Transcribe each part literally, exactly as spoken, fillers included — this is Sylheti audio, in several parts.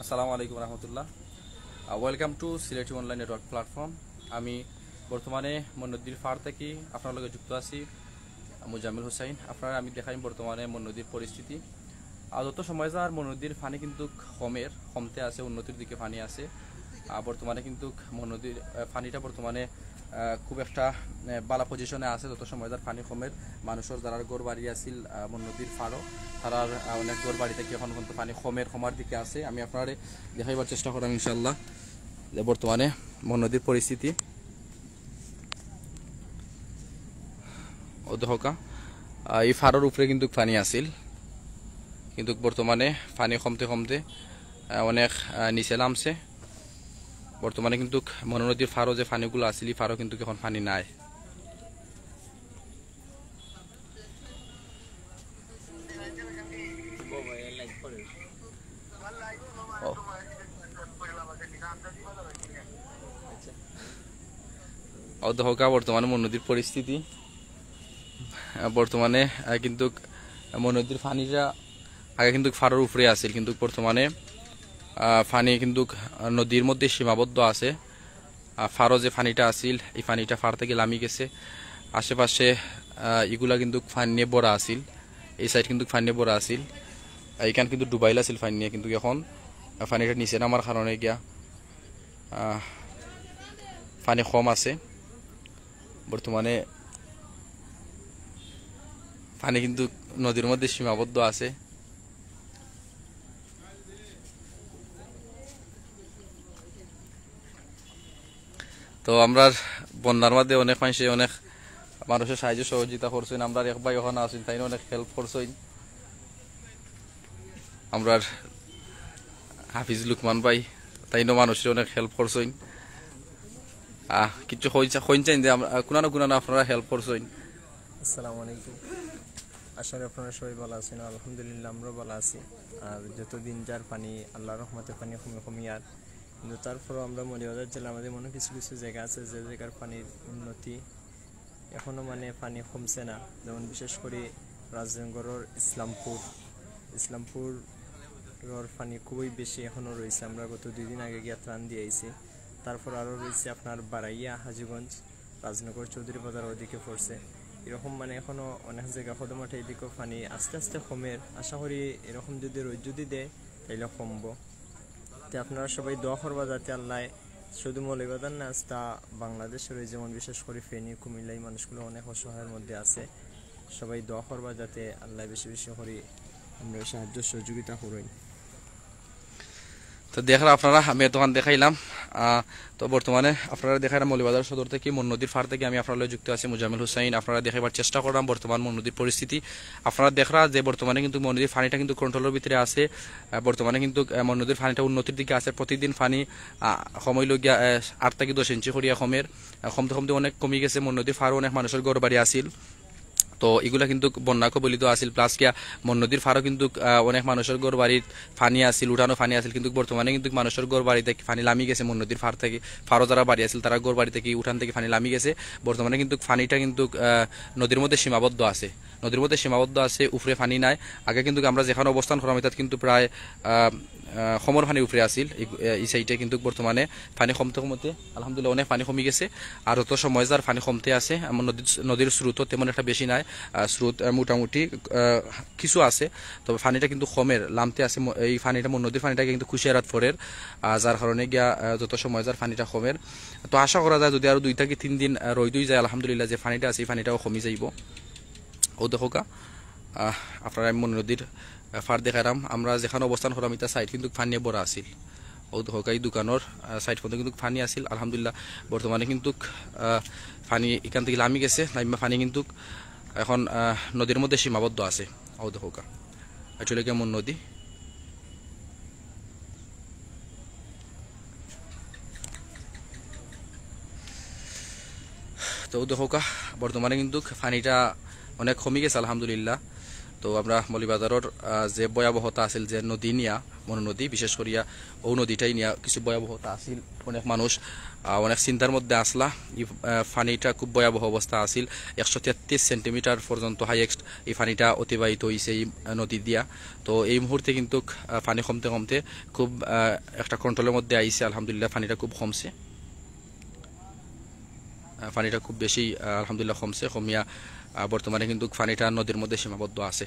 আসসালামু আলাইকুম রহমতুল্লাহ। Welcome to Sylheti Online Network Platform. আমি বর্তমানে মইনুদ্দির ফার থাকি আপনার লগে যুক্ত আছি, মুজাম্মিল হুসাইন। আপনারা আমি দেখাই বর্তমানে মইনুদ্দির পরিস্থিতি। আর যত সময় যার মইনুদ্দির পানি কিন্তু কমের, কমতে আছে, উন্নতির দিকে পানি আছে। আর বর্তমানে কিন্তু মইনুদ্দির, আহ, পানিটা বর্তমানে, আহ, খুব একটা, আহ, ভালা পজিশনে আছে। যত সময় যার পানি কমের, মানুষের যারা ঘর বাড়ি আছিল, আহ, মইনুদ্দির ফারো, তারার, আহ, অনেক ঘর বাড়ি থাকি এখন পর্যন্ত পানি কমের, কমার দিকে আছে। আমি আপনারে দেখাইবার চেষ্টা করাম ইনশাল্লাহ যে বর্তমানে মইনুদ্দির পরিস্থিতি। অউ দেখউক্কা, আহ, ই ফারর উপরে কিন্তু পানি আছিল, কিন্তু বর্তমানে পানি কমতে কমতে, আহ, অনেক, আহ, নিচে নামছে। বর্তমানে কিন্তু মইনুদ্দির ফারো যে পানিগুলা আছিল, ই ফারো কিন্তু এখন পানি নাই। ও। অউ দেখউক্কা বর্তমানে মইনুদ্দির পরিস্থিতি। আহ, বর্তমানে, আহ, কিন্তু মইনুদ্দির পানিটা আগে কিন্তু ফারর উপরে আছিল, কিন্তু বর্তমানে, আহ, পানি কিন্তু, আহ, নদীর মধ্যে সীমাবদ্ধ আছে। আহ, ফারো যে পানিটা আছিল, ই পানিটা ফার থাকি লামি গেছে। আশেপাশে, আহ, ইগুলা কিন্তু পানিয়ে ভরা আছিল, এই সাইড কিন্তু পানিয়ে ভরা আছিল। আহ, ইখান কিন্তু ডুবাইল আছিল পানিয়ে, কিন্তু এখন, আহ, পানিটা নিচে নামার কারণে গিয়া, আহ, পানি কম আছে। বর্তমানে পানি কিন্তু নদীর মধ্যে সীমাবদ্ধ আছে। তো আমরার বন্যার মধ্যে অনেক মানুষে অনেক মানুষের সাহায্য সহযোগিতা করছইন। আমরার এক ভাই ওখানো আছইন, তাইন অনেক হেল্প করছইন। আমরার হাফিজ লুকমান ভাই, তাইনও মানুষের অনেক হেল্প করছইন। আহ, কিছু কইন চা-, কইন চাইন যে আমরা, আহ, কুনানো কুনানো আপনারা হেল্প করছইন। আসসালামু আলাইকুম। আশা করি আপনারা সবাই ভালা আছইন। আলহামদুলিল্লাহ, আমরাও ভালা আছি। আর যত দিন যার পানি, আল্লাহর রহমতে পানি কমি কমি আর, কিন্তু তারপরও আমরা মৌলভীবাজার জেলার মধ্যে এমন কিছু কিছু জায়গা আছে যে জায়গার পানির উন্নতি এখনো মানে পানি কমছে না। যেমন বিশেষ করি রাজনগরর ইসলামপুর, ইসলামপুরর পানি খুবই বেশি এখনো রইছে। আমরা গত দুই দিন আগে গিয়া ত্রাণ দিয়া আইছি। তারপর আরও রইছে আপনার বারাইয়া, হাজীগঞ্জ, রাজনগর, চৌধুরী বাজার ওদিকে পড়ছে। এরকম মানে এখনো অনেক জায়গা কদমঠা এদিকেও পানি আস্তে আস্তে কমের। আশা করি এরকম যদি রইদ যদি দেয়, তাইলে কমবো। তে আপনারা সবাই দোয়া করবা যাতে আল্লাহ শুধু মৌলভীবাজার না, আস্তা বাংলাদেশের ওই যেমন বিশেষ করে ফেনী, কুমিল্লা, এই মানুষগুলো অনেক অসহায়ের মধ্যে আছে। সবাই দোয়া করবা যাতে আল্লাহ বেশি বেশি করি আমরা সাহায্য সহযোগিতা করইন। তো দেখরা আপনারা, আমি এতক্ষণ দেখাইলাম। আহ, তো বর্তমানে আপনারা দেখাইলাম মৌলভীবাজার সদর থাকি, মইনুদ্দির ফার থাকি আমি আপনারা লগে যুক্ত আছি মুজাম্মিল হুসাইন। আপনারা দেখাইবার চেষ্টা করলাম বর্তমান মইনুদ্দির পরিস্থিতি। আপনারা দেখরা যে বর্তমানে কিন্তু মইনুদ্দির পানিটা কিন্তু কন্ট্রোলর ভিতরে আছে। আহ, বর্তমানে কিন্তু, আহ, মইনুদ্দির পানিটা উন্নতির দিকে আছে। প্রতিদিন পানি, আহ, কমই লগিয়া, আহ, আট থাকি দশ ইঞ্চি করিয়া কমের। আহ, কমতে কমতে অনেক কমি গেছে। মইনুদ্দির ফারো অনেক মানুষের ঘর বাড়ি আছিল, তো ইগুলা কিন্তু বন্যা কবলিত আছিল। প্লাস কিয়া মইনুদ্দির ফারো কিন্তু, আহ, অনেক মানুষের ঘর বাড়িত পানি আছিল, উঠানো পানি আছিল, কিন্তু বর্তমানে কিন্তু মানুষের ঘর বাড়ি থাকি পানি লামি গেছে। মইনুদ্দির ফার থাকি, ফারো যারা বাড়ি আছিল, তারা ঘর বাড়ি থাকি, উঠান থাকি পানি লামি গেছে। বর্তমানে কিন্তু পানিটা কিন্তু, আহ, নদীর মধ্যে সীমাবদ্ধ আছে, নদীর মধ্যে সীমাবদ্ধ আছে, উপরে পানি নাই। আগে কিন্তু আমরা যেখানো অবস্থান করলাম, এটাত কিন্তু প্রায়, আহ, আহ, কমর পানি উপরে আছিল। এই, এই সাইডে কিন্তু বর্তমানে পানি কমতে কমতে আলহামদুলিল্লাহ অনেক পানি কমি গেছে। আর যত সময় যার পানি কমতে আছে, আমার নদীর, নদীর স্রোতও তেমন একটা বেশি নাই। আহ, স্রোত, আহ, মোটামুটি, আহ, কিছু আছে, তবে পানিটা কিন্তু কমের, লামতে আছে। ম-, এই পানিটা, মইনুদ্দির পানিটা কিন্তু কুশিয়ারাত পড়ের, আহ, যার কারণে গিয়া, আহ, যত সময় যার পানিটা কমের। তো আশা করা যায় যদি আরো দুই থাকি তিন দিন, আহ, রইদ অই যায়, আলহামদুলিল্লাহ যে পানিটা আছে, এই পানিটাও কমি যাইব। অউ দেখউক্কা, আহ, আপনারা আমি মইনুদ্দির, আহ, ফার দেখাইলাম। আমরা যেখানো অবস্থান করলাম, ইটা সাইড কিন্তু পানিয়ে ভরা আছিল। অউ দেখউক্কা, এই দোকানর, আহ, সাইড পর্যন্ত কিন্তু পানি আছিল। আলহামদুলিল্লাহ, বর্তমানে কিন্তু, আহ, পানি ইখান থাকি লামি গেছে। লামিয়া পানি কিন্তু এখন, আহ, নদীর মধ্যে সীমাবদ্ধ আছে। অউ দেখউক্কা, এটা অইলো গিয়া মইনুদ্দি। তো দেখউক্কা, বর্তমানে কিন্তু পানিটা অনেক কমি গেছে আলহামদুলিল্লাহ। তো আমরা মৌলভীবাজারর, আহ, যে ভয়াবহতা আছিল, যে নদী নিয়া, মনু নদী, বিশেষ করিয়া ও নদীটাই নিয়া কিছু ভয়াবহতা আছিল। অনেক মানুষ, আহ, অনেক চিন্তার মধ্যে আসলা। ই, আহ, পানিটা খুব ভয়াবহ অবস্থা আছিল। একশো তেত্রিশ সেন্টিমিটার পর্যন্ত হাইয়েস্ট এই পানিটা অতিবাহিত হইছে এই, আহ, নদী দিয়া। তো এই মুহূর্তে কিন্তু, আহ, পানি কমতে কমতে খুব, আহ, একটা কন্ট্রোলের মধ্যে আইছে। আলহামদুলিল্লাহ, পানিটা খুব কমছে। আহ, পানিটা খুব বেশি, আহ, আলহামদুলিল্লাহ কমছে, কমিয়া, আহ, বর্তমানে কিন্তু পানিটা নদীর মধ্যে সীমাবদ্ধ আছে।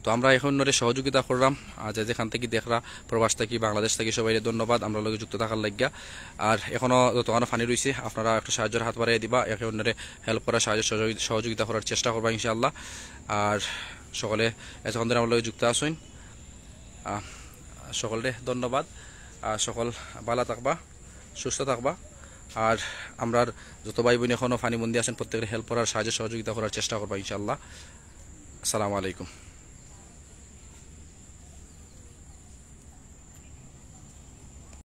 তো আমরা একে অন্যরে সহযোগিতা করলাম, আহ, যে যেখান থাকি দেখরা, প্রবাস থাকি, বাংলাদেশ থাকি, সবাইরে ধন্যবাদ আমরা লগে যুক্ত থাকার লাগিয়া। আর এখনো যতখানো পানি রইছে, আপনারা একটু সাহায্যর হাত বাড়াইয়া দিবা, একে অন্যরে হেল্প করার, সাহায্য সহযোগি-, সহযোগিতা করার চেষ্টা করবা ইনশাআল্লাহ। আর সকলে এতক্ষণ ধরে আমার লগে যুক্ত আছইন, আহ, সকলরে ধন্যবাদ। আর সকল ভালা থাকবা, সুস্থ থাকবা। আর আমরার যত ভাই বোন এখনো পানিবন্দী আছেন, প্রত্যেকের হেল্প করার, সাহায্য সহযোগিতা করার চেষ্টা করবা ইনশাআল্লাহ। আসসালামু আলাইকুম।